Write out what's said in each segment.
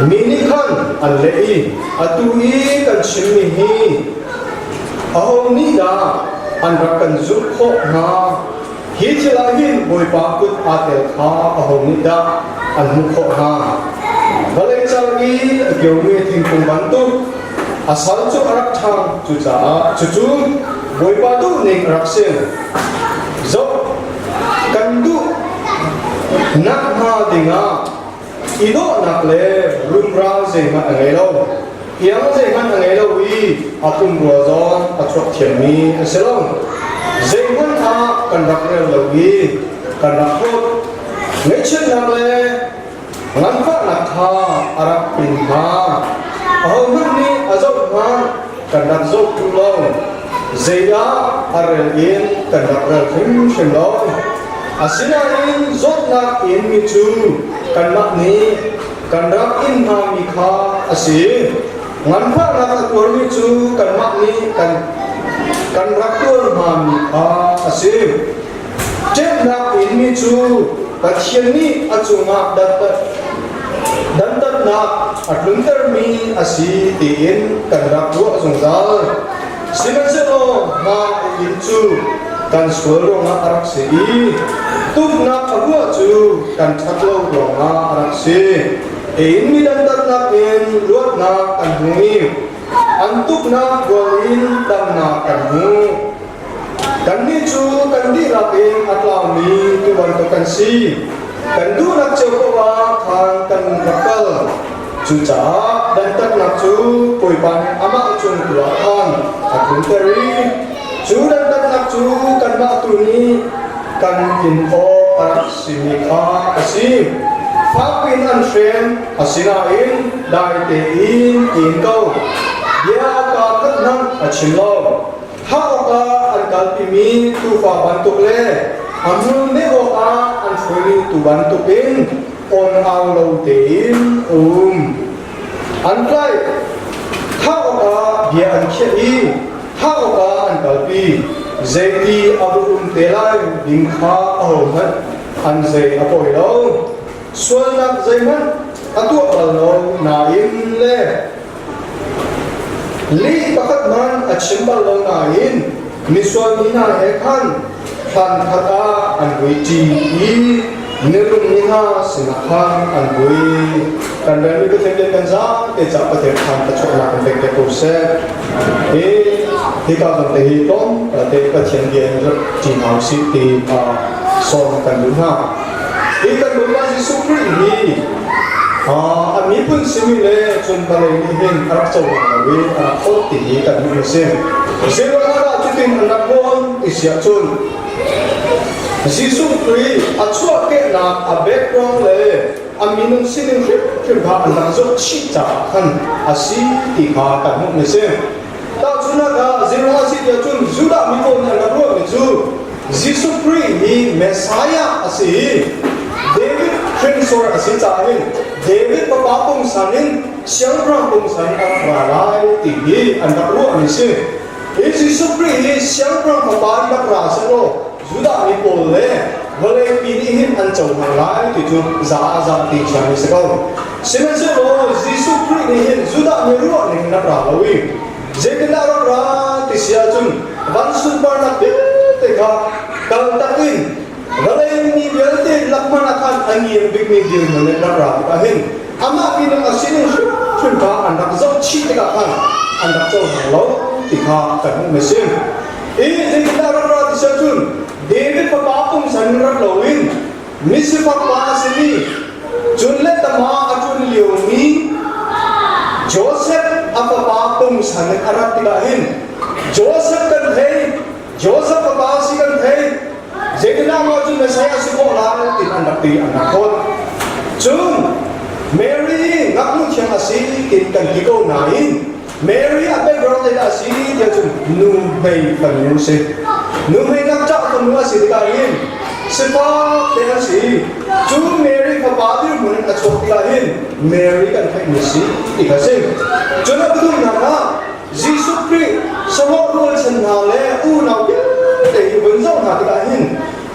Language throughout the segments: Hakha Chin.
Mi nih khan an leh i, Atu i kan chimmi hi aho nih dah an rak kan zumh khawh hnga? Hi thil ah hin Bawipa kut aa tel kha aho nih dah an hmuh khawh hnga? Vawlei car i a kiomi thingkung bantuk a sal cu a rak ṭhang, cucaah cucu Bawipa duhning a rak si. Zoh, kan duh nakhnga dingah i dawhnak le rumra zeihmanh a ngei lo. Iang zeihmanh a ngei lo i a pumrua zong a chuak thiammi a si lo. Zeihmanh ah kan rak rel lo i kan rak hlawt. Ngaihchiatnak le nganfahnak kha a rak pin hna. Ahohmanh nih a zoh hmanh kan rak zoh duh lo. Zeidah a rel in kan rak rel hrimhrim lo. Asinain zawtnak in mi cu kanmah nih kan rak in hngami kha a si. Nganfahnak a tuarmi cu kanmah nih kan rak tuar hngami kha a si. Ṭemnak in mi cu Pathian nih a cungah dantatnak a tluntermi a si tiin kan rak ruah zungzal. Sihmanhsehlaw mah inn cu kan sual ruangah a rak si i tuknak a ruah cu kan ṭhat lo ruangah a rak si. Ein mi dantatnak in luatnak kan hmu i an tuknak rual in damnak kan hmu. Kannih cu kan dihlak in a tlaumi tu bantuk kan si. Kan duhnak cio paoh ah khan kan rak kal. Cucaah dantatnak cu Bawipa nih amah cung tu ah khan a tlunter i cu dantatnak cu kanmah tu nih kan in awk a rak simi kha a si. Fak in an hrem, asinain dai tein in ko. Bia kaa khat hmanh a chim lo. Thah awkah an kalpimi tuufa bantuk le a hmul neh awkah an hruaimi tuu bantukin on au lo tein um. An tlaih. Thah awkah bia an khiah i thah awkah an kalpi. Zeiti a va um te lai ding kha ahohmanh an zei a pawi lo. Sualnak zeihmanh a tuah bal lo nain le Lih pakhat hmanh a chim bal lo nain misual mi hna he khan thlan khat ah an vuiṭi i mirum mi hna sinah khan an vui. Kan relmi Pathian rian kan zaangte caah Pathian khan ka chuahnak kan pek te ko seh. Hi hika zong te hi tlawm te Pathian bia in rak ṭi hna usih ti sawm kan duh hna. Hi kan Bawipa Jesuh Khrih hi a miphun simi le cun vawlei nih hin a rak cohlang lo i a rak hlawt ti hi kan hmuh a si. Zeiruangah dah cutin an rak rawn ti si ahcun Jesuh Khrih a chuahkehnak a background le a minung sining hrimhrim kha an rak zoh chih caah khan a si ti kha kan hmuh a si. Tahchunhnak ah zeiruangah a si tiah cun Judah mi pawl nih an rak ruahmi cu Jesuh Khrih hi Messiah a si i David hrinsor a si caah hin David fapa pungsan in siangpahrang pungsan in a rak ra lai ti hi an rak ruahmi a si. Hi Jesuh Khrih hi siangpahrang fapa in rak ra sehlaw Judah mi pawl le vawleipi nih hin an cohlang lai ti cu za ah za ti thiam a si ko. Sihmanhsehlaw Jesuh Khrih nih hin Judah mi ruah ning rak ra lo i zeitindah rak ra ti si ahcun van sunparnak vialte kha kaltak in vawlei mi vialte lak hmanh ah khan a ngiam bikmi dirhmun in rak ra tikah hin amah minung a sining hrimhrim kha an rak zoh chih tikah khan an rak cohlang lo ti kha kan hmuh a si. I zeitindah rak ra ti si ahcun David fapa pungsan in rak loin misifak pa a simi cun le tama a ṭun liomi Joseph a fapa pungsan in a rat tikah hin Joseph kan thei, Joseph fapa si kan thei, zeitindah maw cun Messiah si khawh lai tin an rak ti an rak thawt. Cun Mary ngaknu thiang a si tin kan ti ko nain Mary a background zeidah a si tiah cun nuhmei fanu si. Nuhmei ngakṭah fanu a si tikah hin sifak te an si. Cu Mary fapa dirhmun in a chuak tikah hin Mary kan theihmi si ti kha si. Cun a pathumnak ah Jesuh Khrih sahlawh rualchan hna le unau vialte hi vun zoh hna tikah hin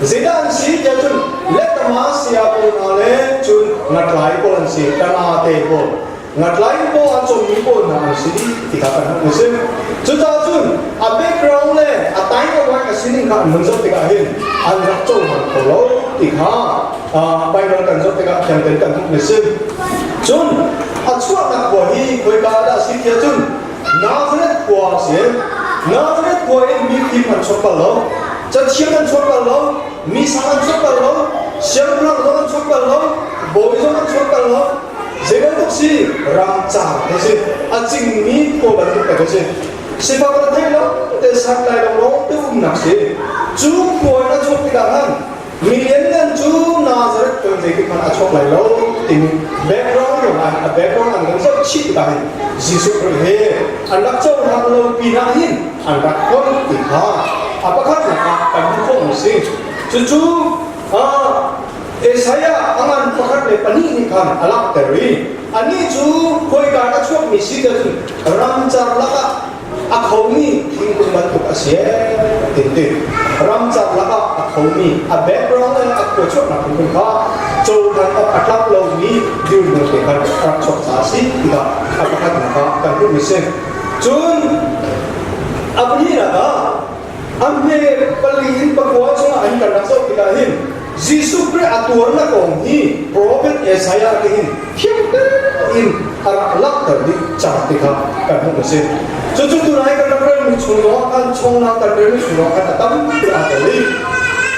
zeidah an si tiah cun letama saya pawl hna le cun ngatlai pawl an si, tana te pawl. Ngatlai paw a cawmmi pawl hna an si ti kha kan hmuh a si. Cucaah cun a background le a tainawai a sining kha an hun zoh tikah hin an rak cohlang kho lo ti kha Bible kan zoh tikah thiang tein kan hmuh a si. Cun a chuahnak khua hi khoika dah a si tiah cun Nazareth khua a si. Nazareth khua in mifim an chuak bal lo, cathiam an chuak bal lo, mi sang an chuak bal lo, siangpahrang zong an chuak bal lo, bawi zong an chuak bal lo. Zei bantuk si ramcar te si, a cingmi khua bantuk te si. Sifak le thei lo te santlai lo lawng te umnak si. Cu khua in a chuak tikah khan mi lianngan cu Nazareth kan zeitik hmanh a chuak lai lo timi background ruang ah a background an kan zoh chih tikah hin Jesuh Khrih he an rak cohlang lo pinah hin an rak hon ti kha a pakhatnak ah kan hmuh khawh mi si. Cucu Isaiah a ngan pakhat le pahnih nih khan a langhter i anih cu khoika a chuakmi si te cun ramcar lakah a khomi thingkung bantuk a si tin ti ramcar lakah a khomi a background le a khua chuaknak phunphun kha cohlan awk a tlak lomi dirhmun te khan rak chuak ca a si tikah a pakhatnak ah kan hmuhmi si. Cun a pahnihnak ah a hme pali in pakua chungah an kan rak zoh tikah hin Jesuh Khrih a tuarnak kong hi prophet Isaiah te hin thiang tein a rak langhter dih cang ti kha kan hmuh a si. Cucu tunai kan rak relmi chung zongah khan chungnak kan relmi chung zongah khan a tampi aa tel i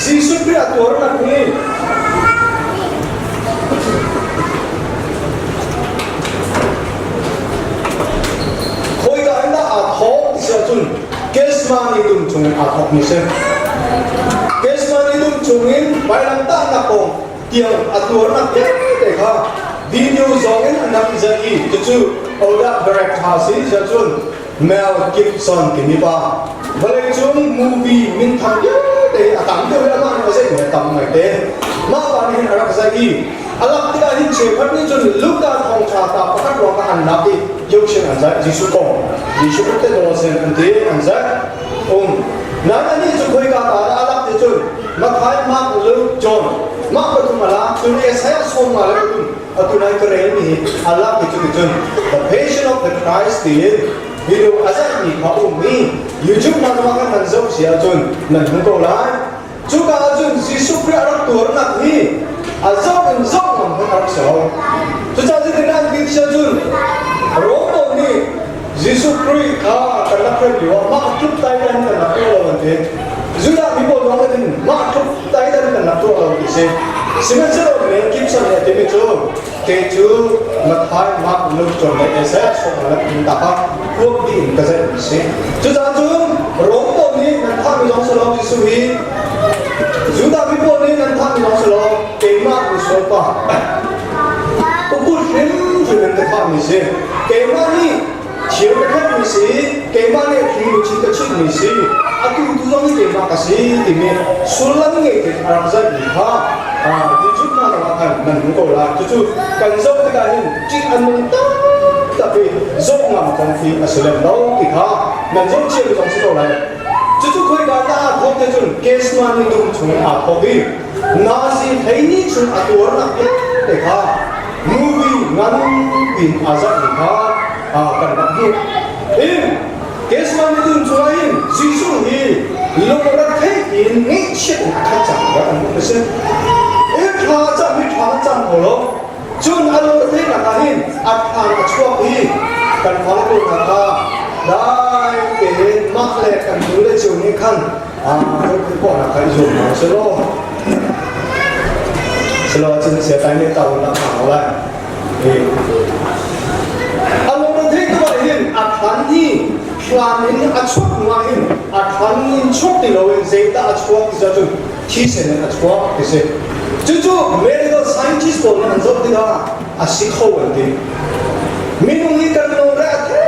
Jesuh Khrih a tuarnak hi khawika in dah aa thawk ti si ahcun Gethsemane dum chungin aa thawkmi si. Gethsemane dum chungin vailamtahnak kong tiang a tuarnak vialte kha video zong in an rak i zai i cucu Oda Barrett tha si cun Mel Gibson timi pa vawleicung movie minthang vialte a tam deuh i amah nih a zeih mi a tam ngaite. Mah pa nih hin a rak zaih i a lak tikah hin cheukhat nih cun Luka thawngṭha ta pakhat ruang ah an lak i Jerusalem an zaih Jesuh kong Jesuh te daw sen an ti an zaih um nan anih cu khoika ta dah a lak ti cun Matthai Mark Luke John mah pathum a lak cun Isaiah sawm nga le pathum atu nai ka rel mi hi a lak ti cu cun The Passion of the Christ tiin video a zaih mi kha um mi YouTube na zong ah khan nan zoh si ahcun nan hmu ko lai Cuka ahcun Jesuh Khrih a rak tuarnak hi a zoh in zoh ngam hmanh a rak si lo. Cucaah zeitin an ti sia cun Rom pawl nih Jesuh Khrih kha kan rak hrem lio ah mah tluk taidan kan rak tuah lo an ti. Judah mi pawl zong nih mah tluk taidan kan rak tuah lo ti si. Sihmanhsehlaw Mel Gibson nih a timi cu kei cu Matthai, Mark, Luke, John le Isaiah sawm le in ta kha huap dih in ka zeih mi si. Cucaah cun Rom pawl nih nan thahmi zong si lo Jesuh hi Judah mi pawl nih nan thahmi zong si lo keimah misual pa ukut hrimhrim in ka thahmi si. Keimah nih Thir ka khenhmi si, keimah nih thing luchin ka chimhmi si, atu tu zong hi keimah ka si timi sullam ngei tein a rak zaihmi kha YouTube hna zongah khan nan hmu ko lai. Cucu kan zoh tikah hin ṭih a nung taktak i zoh ngam kong khi a si lem lo ti kha nan zoh ciami zong si ko lai. Cucu khoika dah aa thawk te cun Gethsemane dum chungin aa thawk i Nazi hleihnih chung a tuarnak vialte kha movie ngan piin aa zarhmi kha kan rak hmuh. In Gethsemane dum chungah hin Jesuh hi lungretheih in ngaihchiat in a khat cang tiah kan hmuh a si. In thla cam hi thla cam ko lo. Cun a lungretheihnak ah hin a thlan a chuak i kan fale pawl hna kha dai tein mah le kan nu le cio nih khan zohkhenh khawhnak kha i zuam hna usih law silo ahcun siatai nih ta dah hna lai. A lungretheih tuk ah hin a thlan hi thlan in a chuak hnu ah hin a thlan in chuak ti loin zeidah a chuak ti cun thisen in a chuak ti si. Cucu medical scientist pawl nih an zoh tikah a si kho an ti. Minung hi kan lungre a thei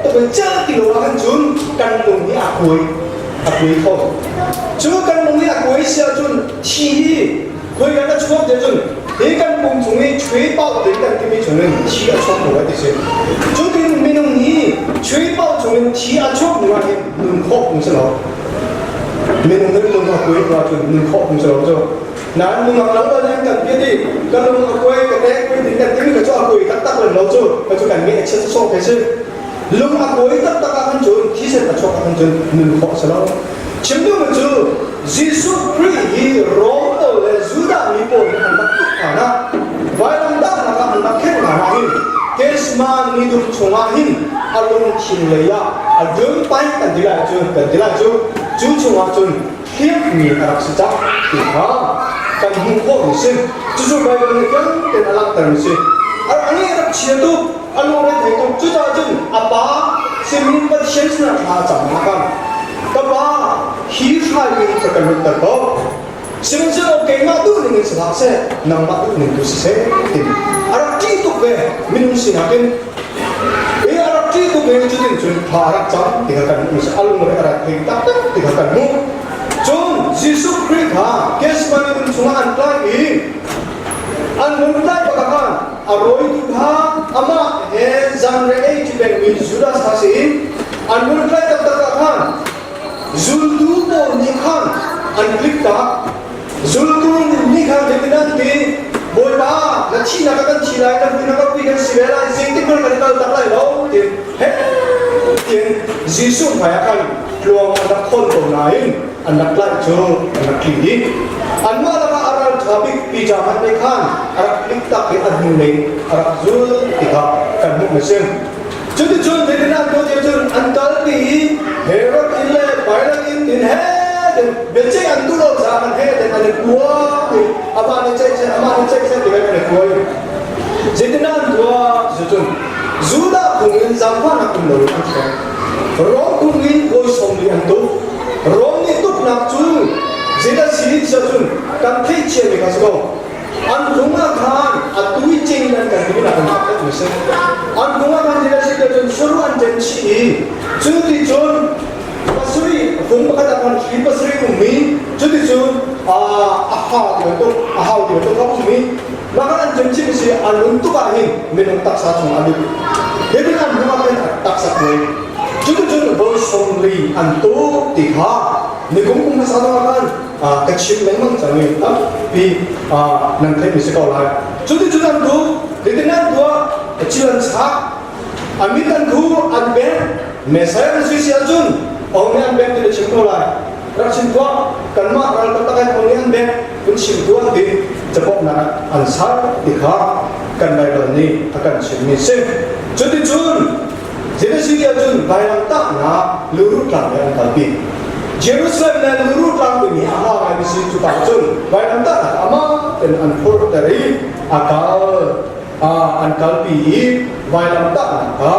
tuk in celh ti lo ah khan cun kan lung hi a kuai a kuai kho. Cu kan lung hi a kuai si ahcun thi hi khoi kan a chuak te cun hi kan pum chung i chui pau ding kan timi chungin thi a chuak lo ti si. Cutin minung hi chui pau chungin thi a chuak hnu ah hin nun khawh phung si lo. Minung hi lung a kuai hnu ahcun nun khawh phung si lo cu. Nain nungak lo lo nih kan piat i ka lung a kuai ka tek pui ding kan timi ka cu a kuai taktak lem lo cu ka cu kan ngeih a chiat sawsawh ke si. Lung a kuai taktak ah khan cun thisen a chuak ah khan cun nun khawh a si lo. Chim duhmi cu Jesuh Khrih hi Rom pawl le Judah mi pawl nih an rak tuk hna na vailamtahnak ah an rak khenh hna na hin Kesman ni dum chungah hin a lungthin lei ah a dum pai kan ti lai cu kan ti lai cu cu chungah cun hliammi a rak si cang ti kha kan hmuh khawh mi si. Cucu Baibal nih fiang tein a langhter mi si. A nge rak chia tuk, a lungre thei tuk. Cucaah cun a pa simi Pathian sinah thla a cam hna kan. Ka pa, hi hrai in ka kan lutter ko. Sihmanhsehlaw keimah duh ning in si hlah seh, nangmah duh ning tu si seh, ti a rak ṭih tuk ve minung sinak in. I a rak ṭih tuk ve cutin cun thla a rak cam ti kha kan hmuh. A lungre a rak thei taktak ti kha kan hmuh. Cun Jesuh Khrih kha Gethsemane dum chungah an tlai i an hun tlai bak ah khan a rawitu kha amah he zanriah ei ṭi pengmi Judas kha a si i an hun tlai taktak ah khan Zultu pawl nih khan an tliktak. Zultu nih khan zeitin an ti? Bawipa, na thihnak ah kan thi lai, na hmuinak ah pui kan si ve lai, zeitik hmanh kan i kal tak lai lo, tiin he tiin Jesuh hmaiah khan tluang an rak khawn ko nain an rak tlaih cu an rak tli dih. Anmah lakah a ralṭha bik Peter hmanh nih khan a rak tliktak i a hnulei a rak zul ti kha kan hmuh a si. Cuticun zeitin an tuah ti cun an kalpi i Herod inn le Pilat inn tin he tin biaceih an duh lo caah an he tin an i kua i amah nih ceih seh amah nih ceih seh ti kan i kuai. Zeitin an tuah ti cun Judah phung in zaangfahnak um loin an hrem. Rom phung in hawi sawmli an tuk. Rom nih tuknak cu zeidah si ti cun kan theih ciami kha si ko. An lung ah khan a tui cing an kan timi nak an mi si. An lung ah khan thil a si cun suru an ṭem chih i cu ti cun pasarih fung pakhat ah khan hri pasarih ummi cu ti cun a ha ti bantuk a hau ti bantuk a ummi mah khan an ṭem chih mi si a lun tuk ah hin minung taksa chung a lut. Hi tin an lung ah khin a taksa kuai. Cu ti cun voi 40 an tuk ti kha nikum kum hmasa zong ah khan ka chim lengmang cang i tampi nan theihmi si ko lai. Cuticun an tu, hitin an tuah, cil an chak, a mit an khu, an beng, Messiah na si si ahcun ong nih an beng ti na chim ko lai. Rak chim tuah, kanmah ral taktak in ong nih an beng, kun chim tuah ti capawknak an sar ti kha kan Baibal nih a kan chimmi si. Cuticun Zeiti ahcun vailamtahnak luruh tlang he an kalpi. Jerusalem le luruh tlang timi a ha ngaimi si cu ka cun vailamtahnak amah ten an phurhter i a kal an kalpi i vailamtahnak kha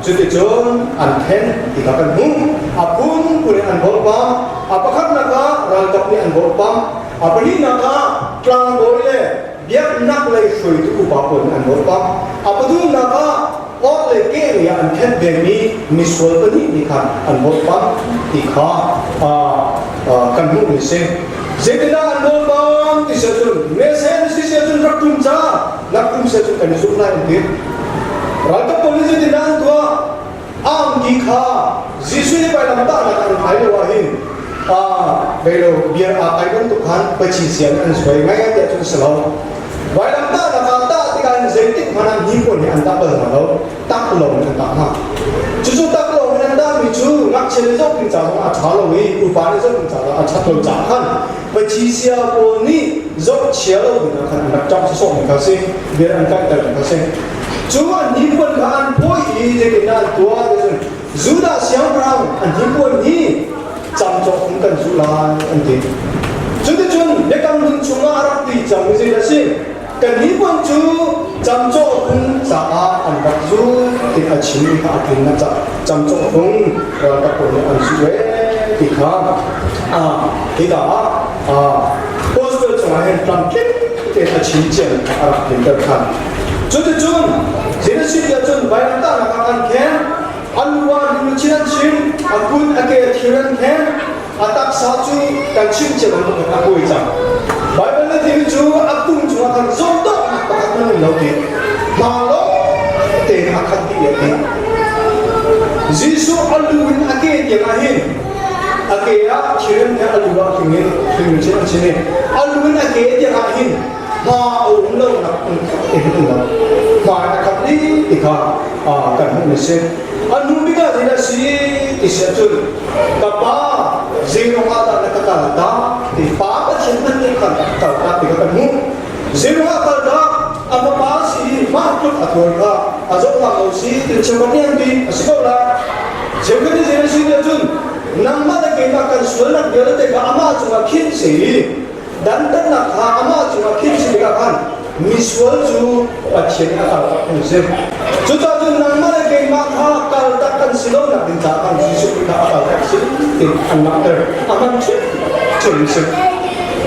cuticun an then ti kha kan hmuh. A phunphun in an volpam. A pakhatnak ah ralkap nih an volpam. A pahnihnak ah tlangbawi le biaknak lei hruaitu upa pawl nih an volpam. A pathumnak ah or le ke lei ah an khenh vemi misual pahnih nih khan an volpam ti kha kan hmuhmi si. Zeitindah an volpam ti si ahcun Messiah si si ahcun rak tum ca rak tum si ahcun kan i zumh lai an ti. Ralkap pawl nih zeitindah an tuah? Angki kha Jesuh nih vailamtahnak an kai lo ah hin beilo bia aa kai bantuk khan pachi sian an suai ngai ngai tiah cun si lo. Vailamtahnak ah tah tikah hin zeitik hmanh ah hnipuan hi an tah bal hna lo. Tak lo in an tah hna. Cucu tak lo in an tahmi cu ngakchia nih zoh ding ca zong a ṭha lo i upa nih zoh ding ca zong a ṭhat lo caah khan pachi sia pawl nih zohchia lo ding ah khan an rak ṭap sawsawhmi kha si bia an kaihter kha si. Cu an hnipuan kha an phawih i zeitindah an tuah ti cun Judah siangpahrang an hnipuan hi camcawh in kan zuh lai an ti. Cuticun biakam hlun chungah a rak ti cang mi zeidah a si? Kan hnipuan cu camcawh phung caah an rak zuh ti a chim kha a tlin na camcawh phung ralkap pawl nih an zuh ve ti kha hika ah gospel chungah hin tlamtling tein a chim ciami kha a rak tlinter than. Cuticun Genesis ah cun vailamtahnak ah an khen, an lu ah lungchin an chim, a kut a ke thir an khen, a taksa cu kan chim cia bantuk in a kuai cang. Baibal nih timi cu a pum cungah khan zawtdawhnak pakhat hmanh um lo ti, hma lawng tein a khat dih a ti. Jesuh a lu in a ke tiang ah hin. A ke ah thirem he a lu ah thing in thing chin an chin i a lu in a ke tiang ah hin hma a um lo nak in um lo. Hma a khat li ti kha kan hmuh mi si. A nu bik ah zeidah si ti si ahcun ka pa zeirong ah dah na ka kal ta ti pa Pathian hmanh nih khan a kal ta ti kha kan hmuh. Zeirong ah kal ta a fapa si i mah tluk a tuar kha a zoh ngam lo si ti cheukhat nih an ti a si ko lai. Cheukhat nih zei a si ti ahcun nangmah le keimah kan sualnak vialte kha amah cungah khinh si i dantatnak kha amah cungah khinh si tikah khan misual cu Pathian nih a kaltak an si. Cucaah cun nangmah le keimah kha kaltak kan si lonak ding caah khan Jesuh Khrih kha a kaltak si ti an langhter. A hman ṭhiamṭhiam a si.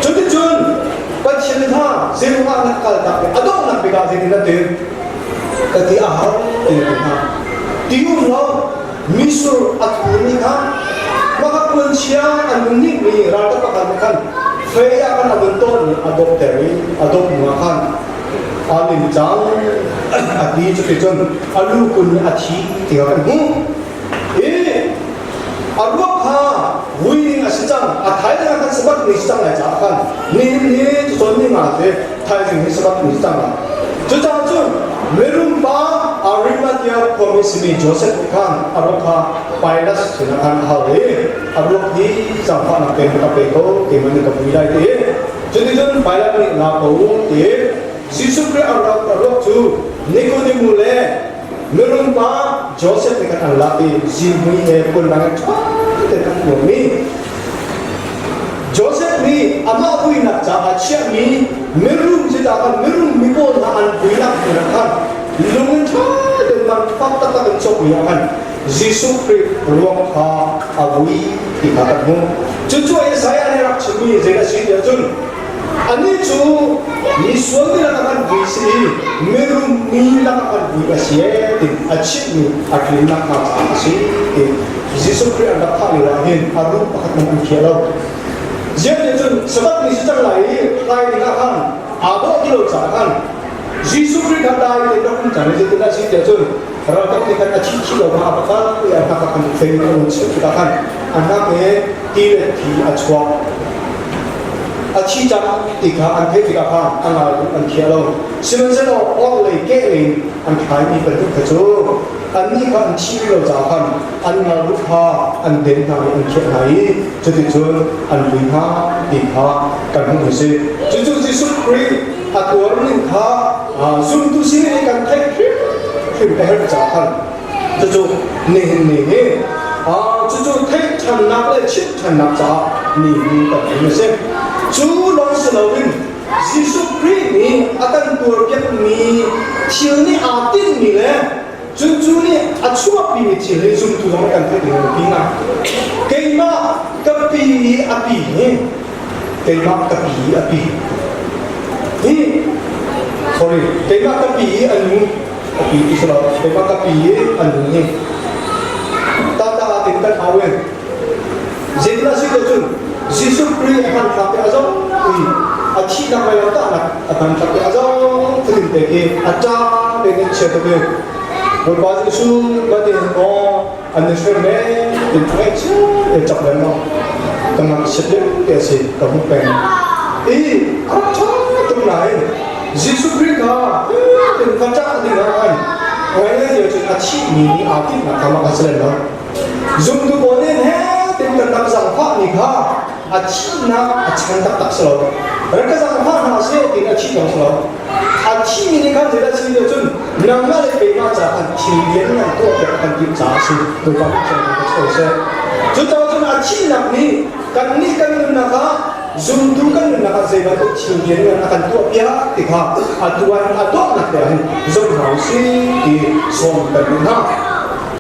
Cuticun Pathian kha zeiruangah na kaltak i a donghnak bik ah zeitin na ti? Ka ti a har ti na ti hna. Ti um lo misur a thurmi kha maka puanchia an vun nihmi ralkap pakhat nih khan fei ah khan a vun tawn i a dawpter i a dawp hnuah khan aa lim cang a ti. Cuticun a lu kun nih a thi ti kha kan hmuh i a ruak kha vui ding a si cang. A thaizing ah khan sabbath ni si cang lai caah khan nihin ni cawn ni nga te thaizing hi sabbath ni si cang lai. Cucaah cun mirum pa Arimathea khuami simi Joseph nih khan a ruak kha Pilat sinah khan a hal i a ruak hi zaangfahnak tein ka pe ko, keimah nih ka vui lai ti. Cuticun Pilat nih la ko ti. Jesuh Khrih a ruak cu Nikodemu le mirum pa Joseph nih khan an lak i zihmui he phundang in ṭha tein an tuammi Joseph nih amah vuinak caah chiahmi mirum cu dah kan mirum mi pawl hna an vuinak hmun ah khan lung in ṭha tein man fak taktak in cawkmi ah khan Jesuh Khrih ruak kha a vui ti kha kan hmuh. Cucu Isaiah nih rak chimmi zei a si tiah cun anih cu misual mi lakah kan vui si i mirum mi lakah kan vui a si ee ti a chimmi a tlinnak hnga caah a si ti. Jesuh Khrih an rak thah lio ah hin a ruh pakhat hmanh an khiah lo. Ziah nih cun Sabbath ni si cang lai i tlai ding ah khan aa dawh ti lo caah khan Jesuh Khrih kha dai tein rak um cang i zeitin dah si tiah cun ralkap nih khan a thi thi lo kha a va kal i a hnak ah khan fei a run cheuh tikah khan a hnak i ti le thi a chuak. A thi cang ti kha an theih tikah khan a ngal an khiah lo. Sihmanhsehlaw orhlei kehlei in an thlaimi pahnih kha cu annih kha an thi rih lo caah khan an ngalruk kha an den hna i an khiah hna i cuticun an vui hna ti kha kan hmuh a si. Cucu Jesuh Khrih a tuar ning kha zumtu sin i kan theih hrimhrim a herh caah khan cucu nihin ni hi cucu theih ṭhannak le chimh ṭhannak caah ni hi kan um a si. Cu lawng si loin Jesuh Khrih nih a kan tuarpiakmi thil nih aa tinhmi le cun cu nih a chuahpimi thil hi zumtu zong kan theih ding a pi Keimah ka pi i a pi hi keimah ka pi i a pi hi, sorry, keimah ka pi i a nu a pi ti si lo, keimah ka pi i a nu hi tata tin kan hau in zeitin a si ko cun Jesuh Khrih a hmanthlak te a zong i a thihnak vai lam tahnak a hmanthlak te a zong fatin te khi a ṭa te in chia tuk i Bawipa Jesuh ka tin aw an ni hrem ne tin ngaih chia te chak lem no ka ngang siat lem te a si ka hmuh peng i a rak ṭha tuk nain Jesuh Khrih kha tin ka ṭah ding ah khan ngai ngai ti cun a thihmi nih aa tinhnak kha mak a si lem lo. Zumtu pawl nih he tin kan rak zaangfahmi kha a thihnak a chan taktak si lo. Rak ka zaangfah hna seh tiin a thih dong si lo. A thihmi nih khan zeidah si ti cun nangmah le keimah caah khan thil lian an tuah piak kan timh caah a si. Bawipa nih cun kan ka seh. Cucaah cun a thihnak nih kannih kan nunnak ah zumtu kan nunnak ah zei bantuk thil lian ngan a kan tuah piak ti kha atu ah hin a tuahnak te ah hin zoh hna u sih ti sawm kan duh hna.